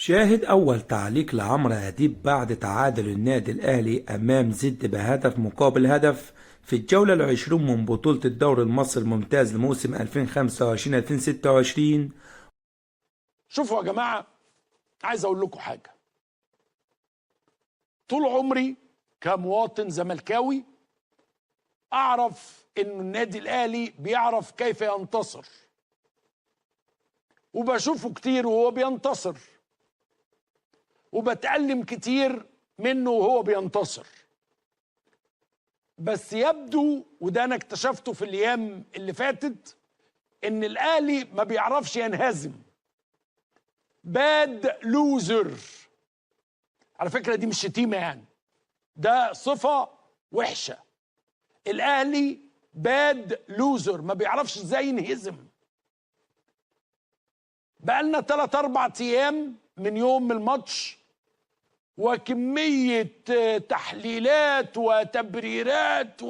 شاهد أول تعليق لعمرو أديب بعد تعادل النادي الأهلي أمام زد بهدف مقابل هدف في الجولة 20 من بطولة الدوري المصري الممتاز لموسم 2025-2026. شوفوا يا جماعة، عايز أقول لكم حاجة. طول عمري كمواطن زملكاوي أعرف إن النادي الأهلي بيعرف كيف ينتصر، وبشوفه كتير وهو بينتصر، وبتألم كتير منه وهو بينتصر. بس يبدو، وده أنا اكتشفته في الأيام اللي فاتت، إن الأهلي ما بيعرفش ينهزم. bad loser. على فكرة دي مش شتيمة، يعني ده صفة وحشة. الأهلي bad loser، ما بيعرفش ازاي ينهزم. بقالنا 3-4 أيام من يوم الماتش، وكمية تحليلات وتبريرات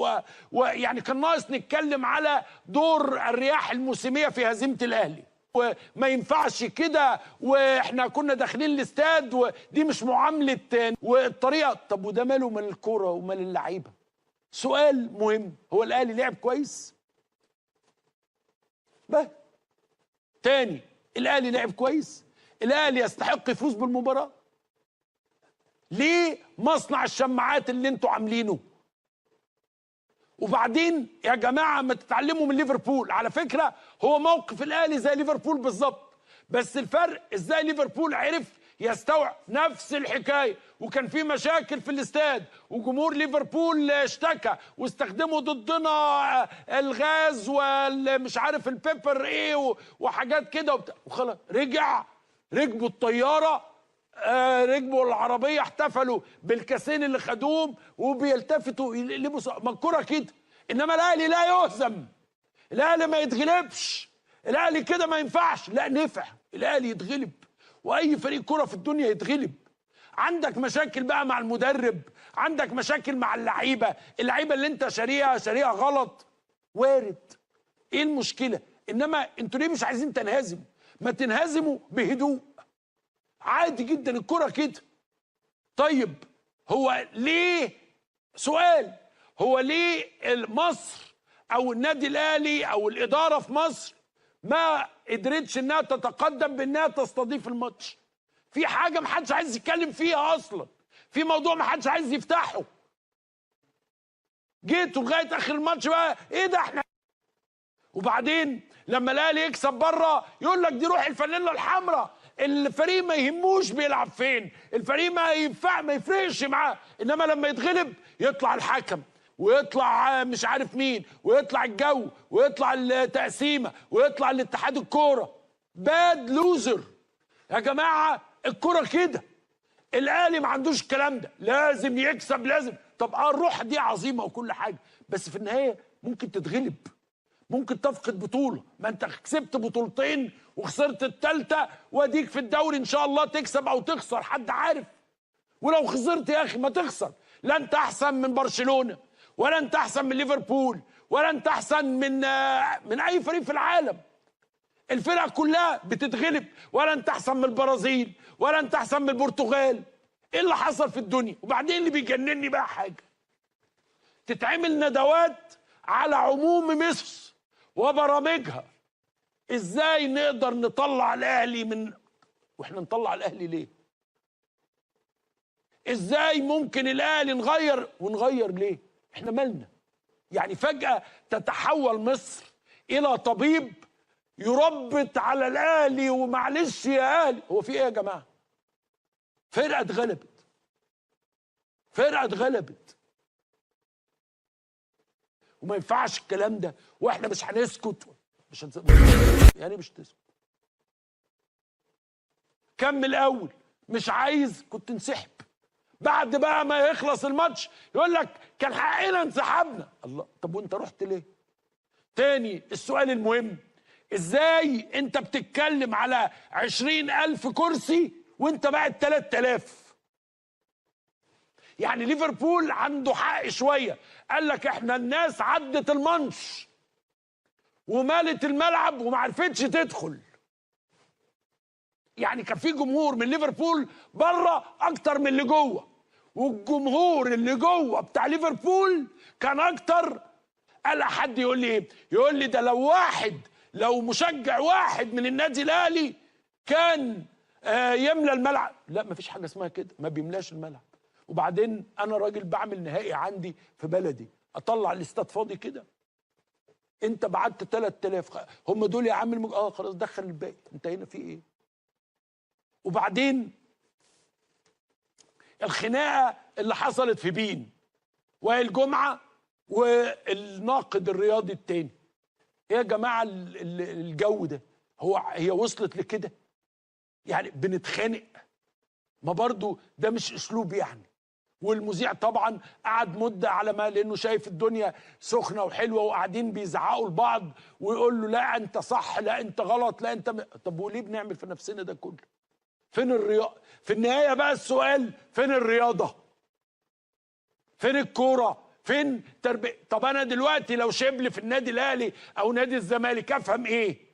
ويعني كان ناقص نتكلم على دور الرياح الموسمية في هزيمة الأهلي، وما ينفعش كده، واحنا كنا داخلين الاستاد ودي مش معاملة والطريقة. طب وده ماله من الكورة ومال اللعيبة؟ سؤال مهم، هو الأهلي لعب كويس؟ بقى تاني، الأهلي لعب كويس؟ الأهلي يستحق يفوز بالمباراة؟ ليه مصنع الشماعات اللي انتوا عاملينه؟ وبعدين يا جماعة ما تتعلموا من ليفربول. على فكرة هو موقف الأهلي زي ليفربول بالظبط، بس الفرق ازاي ليفربول عرف يستوعب نفس الحكاية، وكان في مشاكل في الاستاد وجمهور ليفربول اشتكى واستخدموا ضدنا الغاز والمش عارف ال pepper ايه وحاجات كده وخلاص رجع، ركبوا الطيارة، ركبوا العربية، احتفلوا بالكاسين اللي خدوهم وبيلتفتوا يقلبوا. ما الكورة كده. انما الاهلي لا يهزم، الاهلي ما يتغلبش، الاهلي كده ما ينفعش. لا نفع، الاهلي يتغلب، واي فريق كرة في الدنيا يتغلب. عندك مشاكل بقى مع المدرب، عندك مشاكل مع اللعيبة، اللعيبة اللي انت شاريها غلط، وارد. ايه المشكلة؟ انما انتوا ليه مش عايزين تنهزموا؟ ما تنهزموا بهدوء، عادي جدا، الكرة كده. طيب هو ليه، سؤال، هو ليه مصر او النادي الاهلي او الادارة في مصر ما قدرتش انها تتقدم بانها تستضيف الماتش؟ في حاجة محدش عايز يتكلم فيها اصلا، في موضوع محدش عايز يفتحه. جيتوا لغاية اخر الماتش بقى ايه ده احنا؟ وبعدين لما الاهلي يكسب بره يقول لك دي روح الفانيلا الحمراء، الفريق ما يهموش بيلعب فين، الفريق ما ينفع ما يفرقش معاه. انما لما يتغلب يطلع الحكم ويطلع مش عارف مين ويطلع الجو ويطلع التقسيمه ويطلع الاتحاد الكورة. bad loser يا جماعة، الكورة كده. الاهلي ما عندوش الكلام ده، لازم يكسب لازم. طب الروح دي عظيمة وكل حاجة، بس في النهاية ممكن تتغلب، ممكن تفقد بطوله. ما انت كسبت بطولتين وخسرت الثالثة، واديك في الدوري ان شاء الله تكسب او تخسر، حد عارف. ولو خسرت يا اخي ما تخسر، لا انت احسن من برشلونة، ولا انت احسن من ليفربول، ولا انت احسن من اي فريق في العالم. الفرق كلها بتتغلب، ولا انت احسن من البرازيل، ولا انت احسن من البرتغال. ايه اللي حصل في الدنيا؟ وبعدين اللي بيجنني بقى حاجة، تتعمل ندوات على عموم مصر وبرامجها، ازاي نقدر نطلع الاهلي من، واحنا نطلع الاهلي ليه؟ ازاي ممكن الاهلي نغير ونغير ليه؟ احنا مالنا؟ يعني فجأة تتحول مصر الى طبيب يربط على الاهلي ومعلش يا اهلي. هو في ايه يا جماعة؟ فرقة اتغلبت، فرقة اتغلبت، وما ينفعش الكلام ده، واحنا مش هنسكت. مش هنسكت يعني، مش تسكت. كمل اول، مش عايز كنت انسحب. بعد بقى ما يخلص الماتش يقول لك كان حقنا انسحبنا. الله، طب وانت رحت ليه؟ تاني السؤال المهم، ازاي انت بتتكلم على 20,000 كرسي وانت باعت 3000؟ يعني ليفربول عنده حق شوية، قال لك احنا الناس عدت المنش ومالت الملعب وما عرفتش تدخل. يعني كان في جمهور من ليفربول بره اكتر من اللي جوه، والجمهور اللي جوه بتاع ليفربول كان اكتر. قال حد يقول لي ايه؟ يقول لي ده لو واحد، لو مشجع واحد من النادي الاهلي كان يملى الملعب. لا، مفيش حاجة اسمها كده، ما بيملاش الملعب. وبعدين انا راجل بعمل نهائي عندي في بلدي، اطلع الاستاد فاضي كده؟ انت بعت 3000 هم دول يا عم خلاص دخل الباقي، انت هنا في ايه؟ وبعدين الخناقة اللي حصلت في بين وائل جمعه والناقد الرياضي التاني، ايه يا جماعة الجو ده؟ هو هي وصلت لكده؟ يعني بنتخانق؟ ما برضو ده مش اسلوب يعني. والمذيع طبعا قعد مده على ما، لانه شايف الدنيا سخنة وحلوه وقاعدين بيزعقوا لبعض ويقول له لا انت صح، لا انت غلط، لا انت طب وليه بنعمل في نفسنا ده كله؟ فين الرياضة؟ في النهاية بقى السؤال، فين الرياضة؟ فين الكورة؟ فين تربيه؟ طب انا دلوقتي لو شبل في النادي الاهلي او نادي الزمالك افهم ايه؟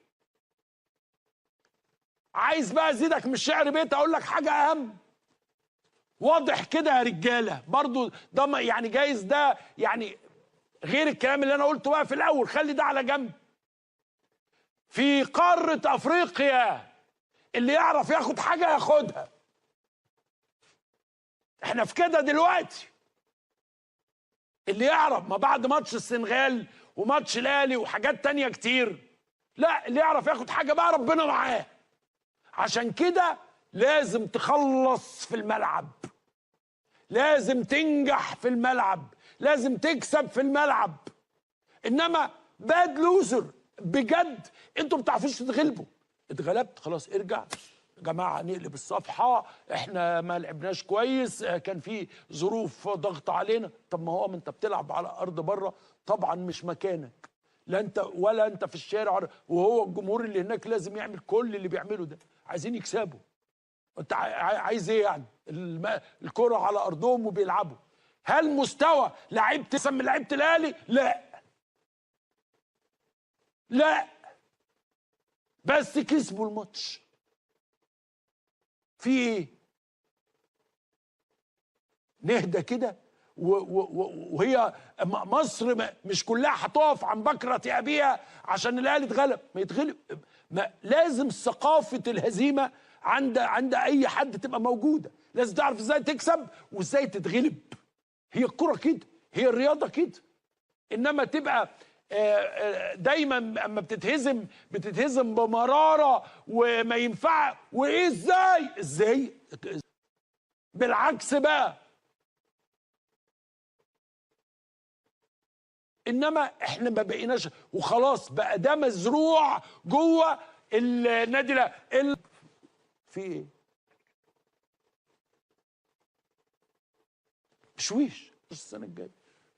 عايز بقى ازيدك من الشعر بيت، اقول لك حاجة اهم. واضح كده يا رجاله، برضو ده يعني جايز ده يعني غير الكلام اللي انا قلته بقى في الاول، خلي ده على جنب. في قارة افريقيا اللي يعرف ياخد حاجة ياخدها. احنا في كده دلوقتي، اللي يعرف ما بعد ماتش السنغال وماتش الاهلي وحاجات تانية كتير، لا اللي يعرف ياخد حاجة بقى ربنا معاه. عشان كده لازم تخلص في الملعب، لازم تنجح في الملعب، لازم تكسب في الملعب. انما bad loser بجد، انتوا ما بتعرفوش تتغلبوا. اتغلبت خلاص ارجع يا جماعة، نقلب الصفحة، احنا ما لعبناش كويس، كان في ظروف ضغط علينا. طب ما هو ما انت بتلعب على ارض بره، طبعا مش مكانك، لا انت ولا انت في الشارع، وهو الجمهور اللي هناك لازم يعمل كل اللي بيعمله ده، عايزين يكسبوا. انت عايز ايه يعني؟ الكره على ارضهم وبيلعبوا. هل مستوى لعيبة احسن من لعيبة الاهلي؟ لا لا، بس كسبوا الماتش. في ايه؟ نهدى كده. وهي مصر مش كلها هتقف عن بكرة ابيها عشان الاهلي اتغلب. ما يتغلب، ما لازم ثقافة الهزيمة عند اي حد تبقى موجودة. لازم تعرف ازاي تكسب وازاي تتغلب. هي الكرة كده، هي الرياضة كده. انما تبقى دايما اما بتتهزم بتتهزم بمرارة وما ينفع وايه ازاي ازاي. بالعكس بقى، انما احنا ما بقيناش وخلاص بقى ده مزروع جوه النادي. لا في ايه؟ تشويش السنة الجاية،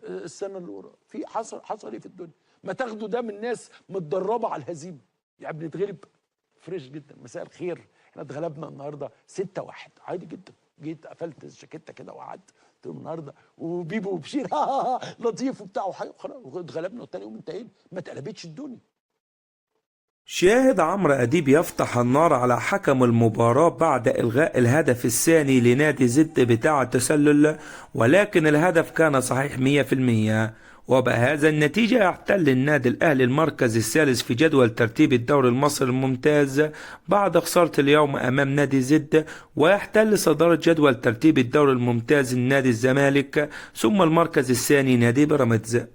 السنة اللي ورا، في حصل ايه في الدنيا؟ ما تاخدوا ده من ناس متدربه على الهزيمة. يعني بنتغلب fresh جدا. مساء الخير، احنا اتغلبنا النهارده 6-1 عادي جدا. جيت قفلت الجاكيته كده وقعدت قلت لهم النهارده وبيبو وبشير لطيف وبتاع وخلاص اتغلبنا، وتاني يوم انتهينا، ما اتقلبتش الدنيا. شاهد عمرو أديب يفتح النار على حكم المباراة بعد إلغاء الهدف الثاني لنادي زد بتاع التسلل، ولكن الهدف كان صحيح 100%. وبهذا النتيجة يحتل النادي الأهلي المركز الثالث في جدول ترتيب الدوري المصري الممتاز بعد خسارة اليوم أمام نادي زد، ويحتل صدارة جدول ترتيب الدوري الممتاز النادي الزمالك، ثم المركز الثاني نادي بيراميدز.